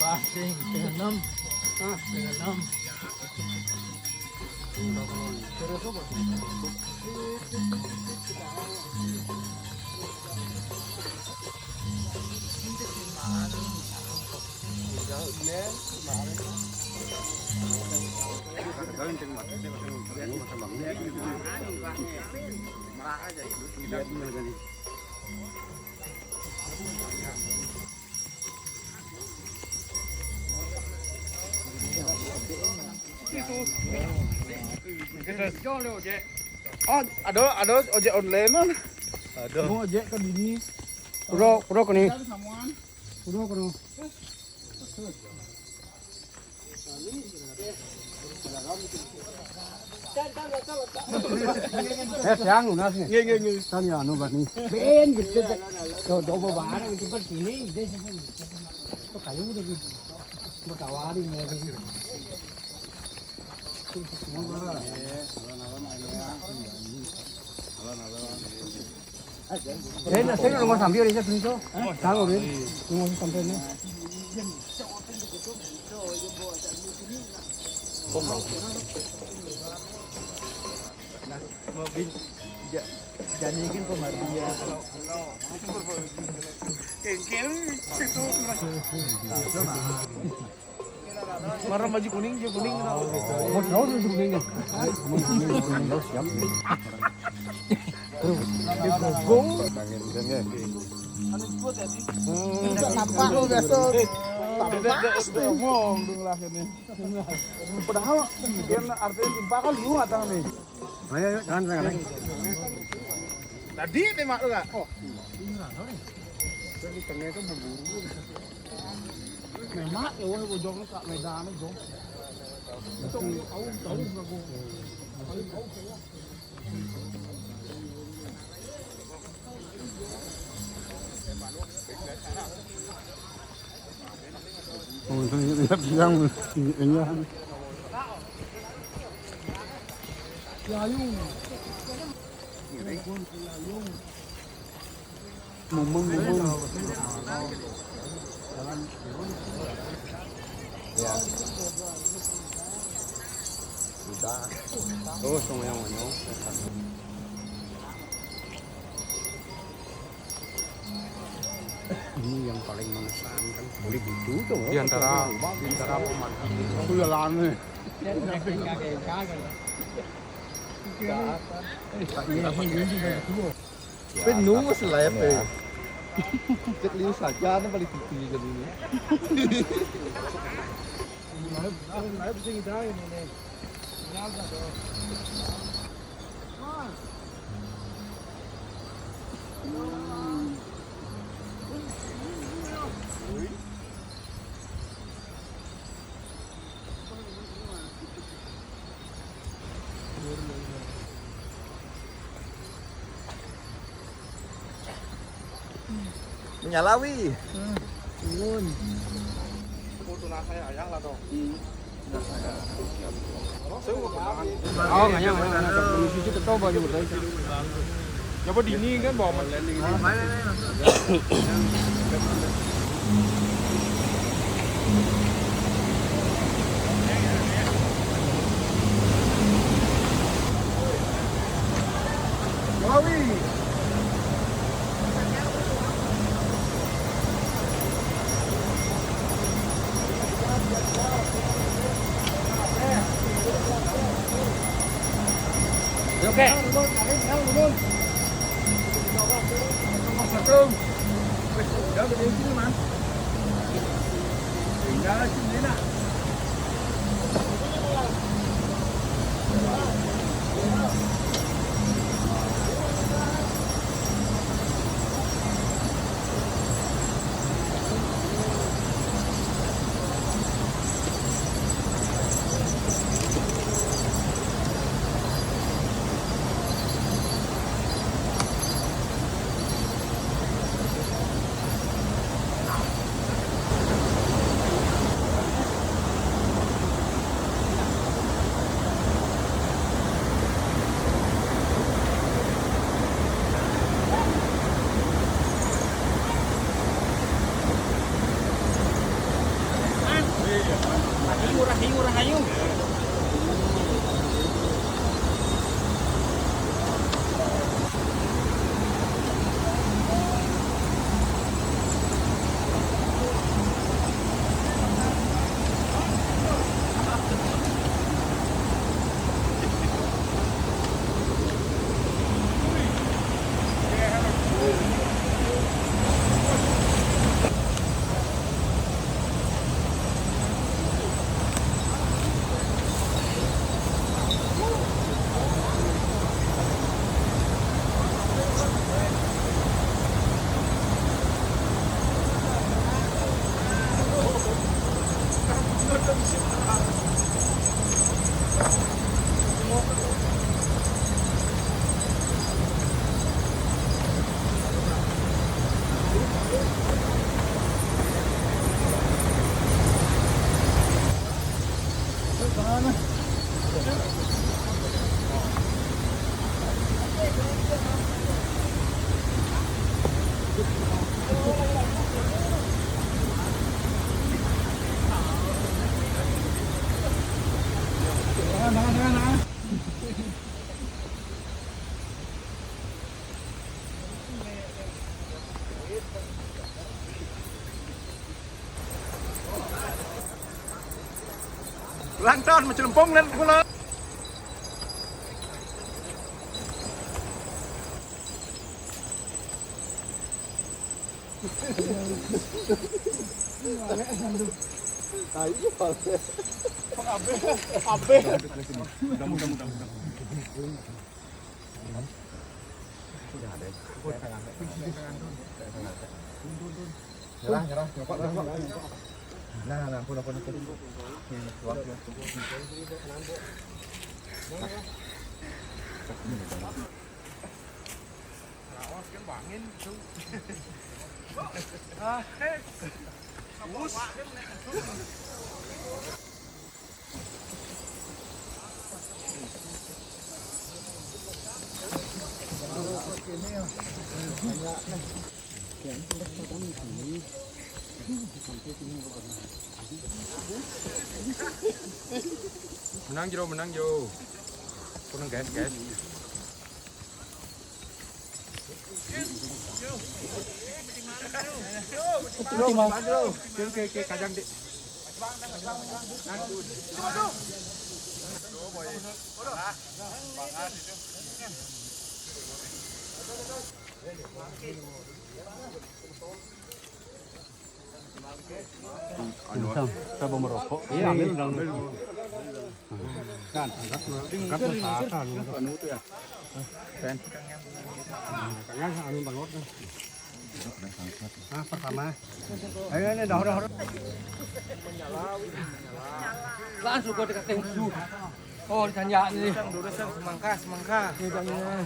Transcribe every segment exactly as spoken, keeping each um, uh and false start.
Passing, setengah enam. Ah, setengah enam. Oh, ada, ada ojek online kan? Ada. Mau ojek ke sini. Pura, pura ke ni. Pura ke ni. Eh, siang lunas ni. Nggih, nggih, nggih. Kan ya anu bani. Ben gitu. Do do bawa gitu kan sini deh. Kok kayu udah gitu. Bertawari mau gitu. Eh, nasi lu mau sambil aja dulu. Tahu, Rin? Lu mau sambil ni. Mau bin, ja-, janikin pemardian. Kengkel, situ. Warna baju kuning, dia kuning. Oh, tahu tu kuning. Siap. Terus, dia gogong. Hmm. Tampak lu biasa. Tampak. Ngomong dulu lah ini. Padahal dia artinya timpal kan lu atau ni. Ayo, ayo, jangan, jangan. Tadi tembak tu, Kak. Oh. Ini rano ni. Di tengah tu berburu. Memang, ya, wah, bojong ni kat Medan ni, jom. Jom, tahu, tahu, tahu. Tahu, tahu, tahu. Oh, itu dia bilang, iya. Mumung, mumung. Ya. Sudah. Terus yang yang yang. Ini yang paling mengesankan. Boleh gitu tuh. Di antara, di antara pemandangan. Aku ya lama. Tapi nunggu selai apa? Cek liu saja, ini paling tinggi jadi ini. Menyalawi. Hmm. Turun. Foto nasa ya, ayah lah tuh. Hmm. Oh, nggak nyampe, nggak nyampe. Di situ tahu banyak berarti. Coba di ini kan bawa online di sini. Wawi. Oke. Assalamualaikum. Wis, udah gede itu, Man. Tinggal sini, nak. Rahayu, rahayu, rahayu. Ulang tahun mencelempung dan pulang. Ayo, Pak. Abe, abe. Mudah, mudah, mudah, mudah. Nyerah, nyerah, nyokok, nyokok. Nah, nah, ampun, ampun, ampun. Ini, tuang, tuang, tuang. Raos kan bangin tuh. Ah, eh. Us. Menang, Jero, menang, Jero. Menang, guys, guys. Oke, oke, oke, kadang, Dik. Anu, saya mau merokok. Iya, ambil dong. Kan, angkat, angkat usahakan. Anu tuh ya. Pen. Kayaknya anu banget. Nah, pertama. Ayo, ini dah, dah, dah. Langsung gua dikasih musuh. Oh, ditanya nih. Duruskan, duruskan, semangka, semangka. Iya, iya.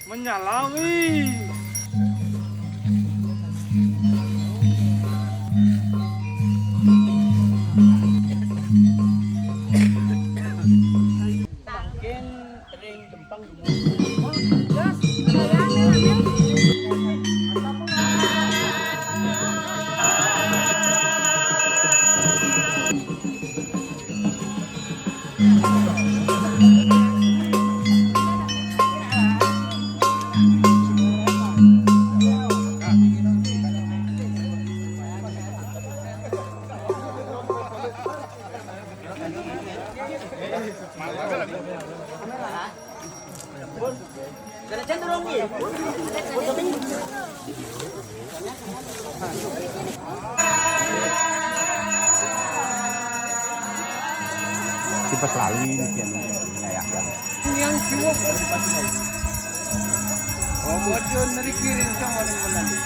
Menyalawi. Tangkin, tering, tempang, dumun. Kipas lalu ini kian wilayah. Yang siwok. Oh, bocor dari kiri sama dengan nanti.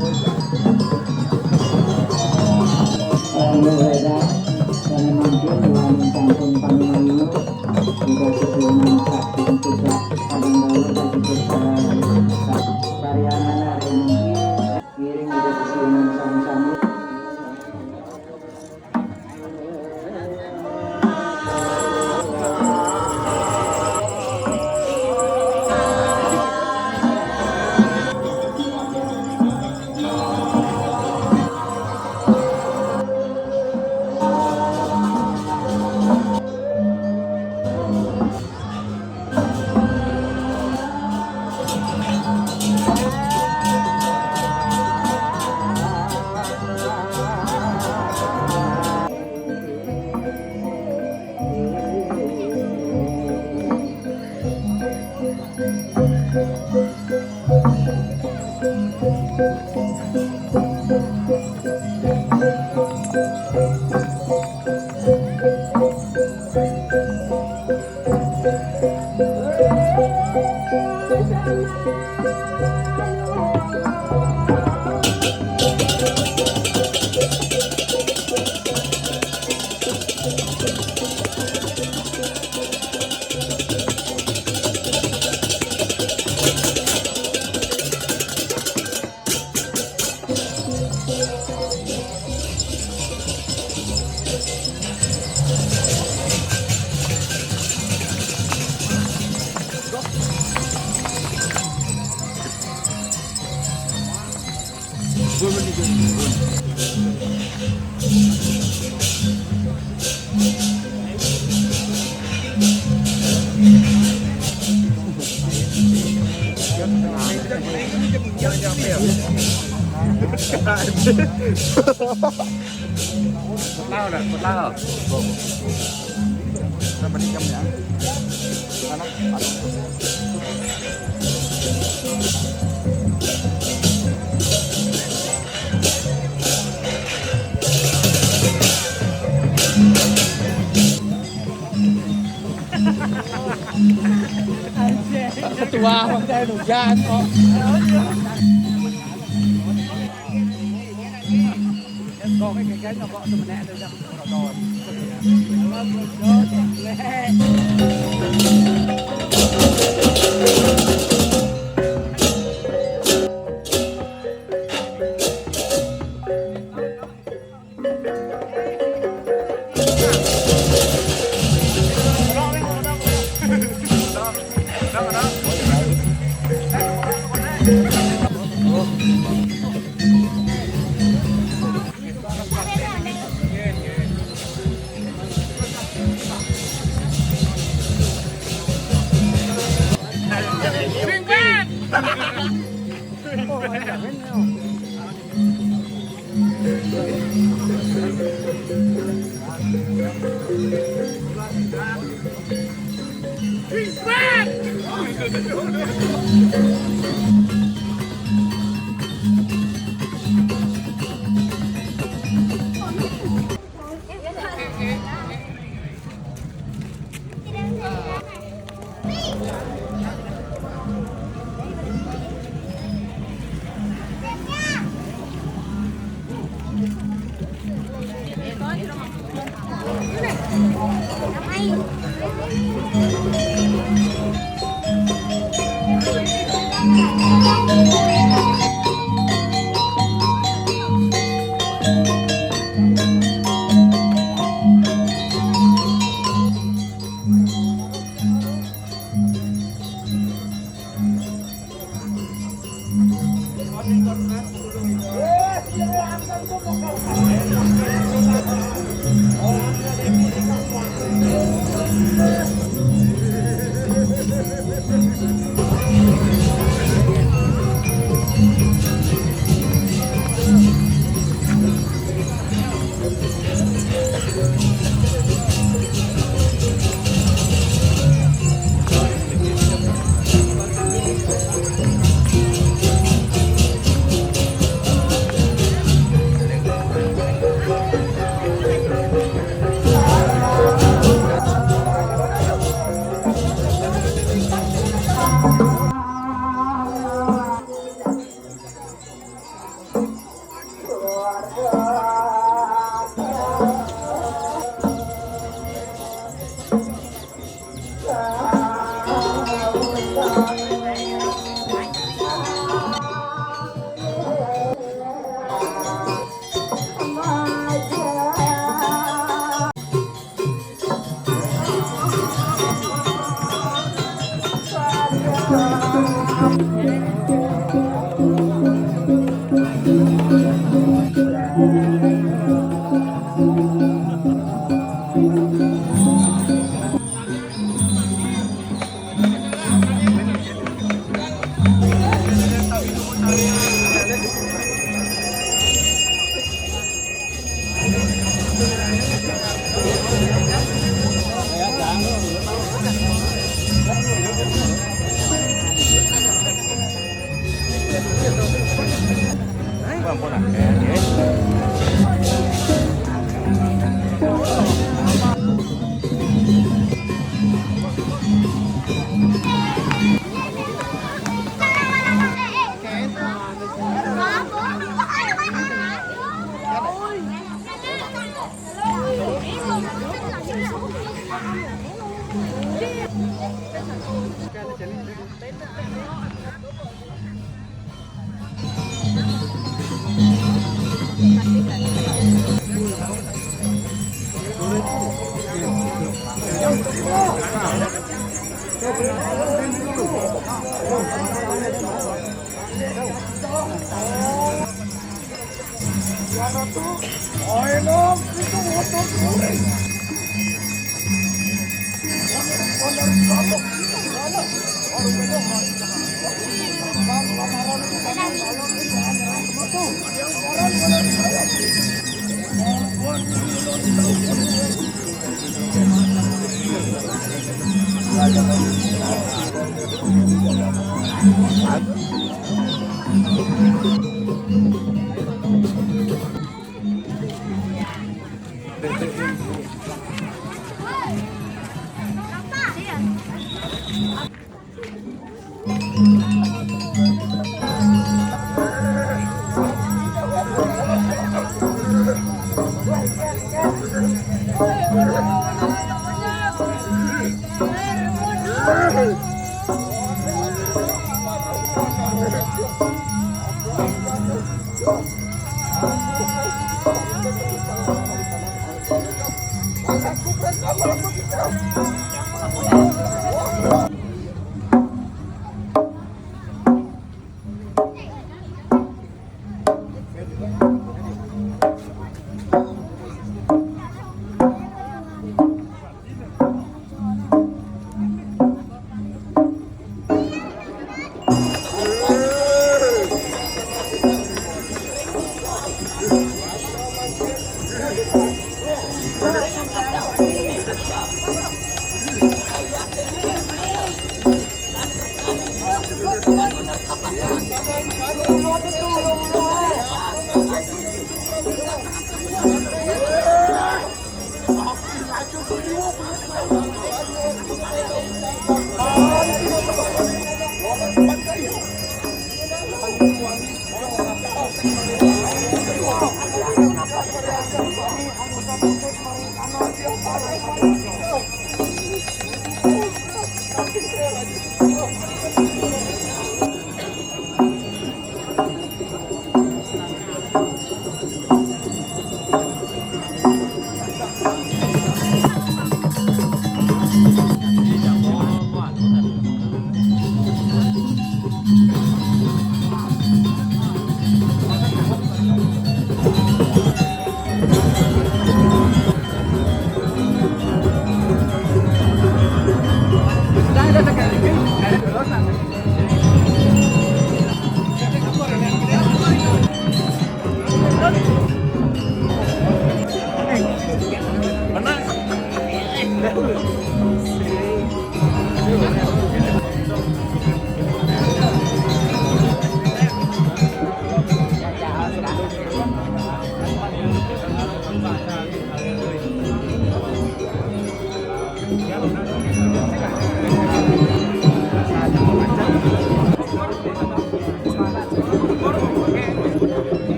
Anu beda, kami mangkin wani sampun pamimangun, sudah sesuai sakti sudah kadang dahulu dan sudah pariangan hari ini, ngiring sudah sesuai sami-sami. Lao dah, lao. Berapa jam ya? Mana? Ketua, makanya hujan kok.